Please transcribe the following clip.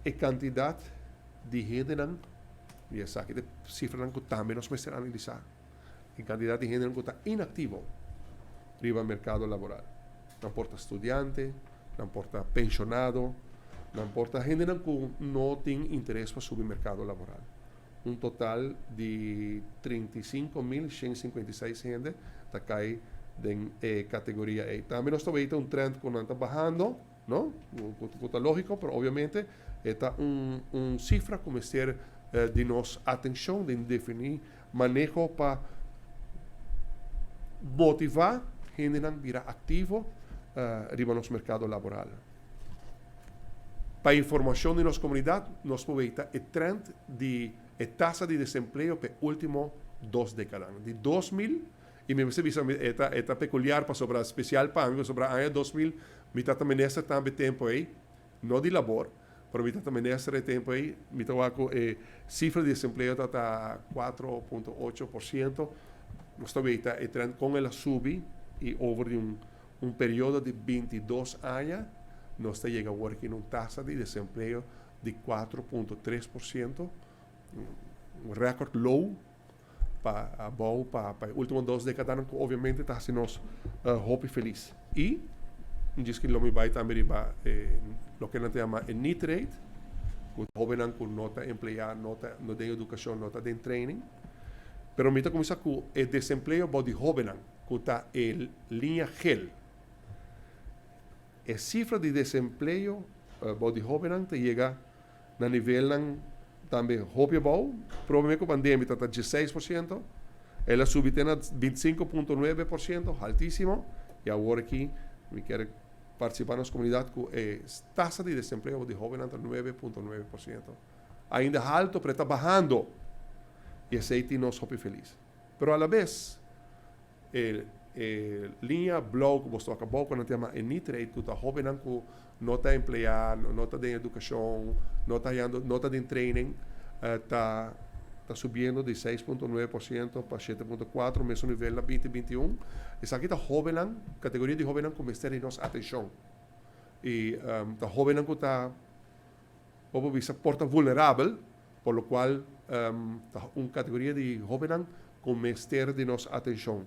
E kantidat di hendenan, i esaki ta e sifranan ku tambe nos mester analisá, e kantidat di hendenan ku ta inaktivo riba merkado laboral. Nan por ta studiante, nan por ta penshonado, nan por ta hendenan ku no tin interes pa subi merkado laboral. Un total di 35.156 hende ta kai den e kategoria ei. Tambe nos ta weta un trend ku nan ta bahando. No? Ku ta lógiko, pero obviamente e ta un sifra ku mester di nos atenshon den definí maneho pa motivá hendenan bira aktivo riba nos merkado laboral. Pa informashon di nos komunidat nos por weta e trend di e tasa di desempleo pa e último dos dekadan, di 2000. I mi mester bisa mi e ta e ta pekuliar pasobra spesial pa mi pasobra aña 2000 mi tata minister tambe tempu ei, no di labor, pero mi tata minister e tempu ei, mi ta wak ku e sifra di desempleo ta 4.8%. Nos ta weita e trend kon el a subi i over di un periodo di 22 aña nos ta yega awor aki na un tasa di desempleo di 4.3%, un record low pa abou pa pa e ultimo dos dekadanan ku obviamente ta hasi nos hopi felis. I djis ki lo mi bai tambe riba e loke nan ta yama e NEET rate, ku hobennan ku no ta empleá, no ta no den edukashon, no ta den training. Pero mi ta kuminsá ku e desempleo bou di hobennan ku ta e liña gel. E sifra di desempleo bou di hobennan ta yega na nivelnan tambe hopi abou. Prome ku pandemia ta ta 16%, el a subi te na 25.9%, haltísimo. I awor aki mi kier partisipá nos komunidat ku e tasa di desempleo di hóbennan ta 9.9%. Ainda halto, pero e ta bahando. I esei tin nos hopi felis. Pero alabes e e liña blou ku bo stoka abou ku nan ta yama e NEET rate ku ta hóbennan ku no ta empleá, no ta den edukashon, no ta hayando, no ta den training, ta ta subiendo di 6.9% pa 7.4, mesun nivel na 2021. Esaki ta hóbennan, kategoria di hóbennan ku mester di nos atenshon. I ta hóbennan ku ta, bo por bisa, por ta vulnerabel, por lo kual ta un kategoria di hóbennan ku mester di nos atenshon.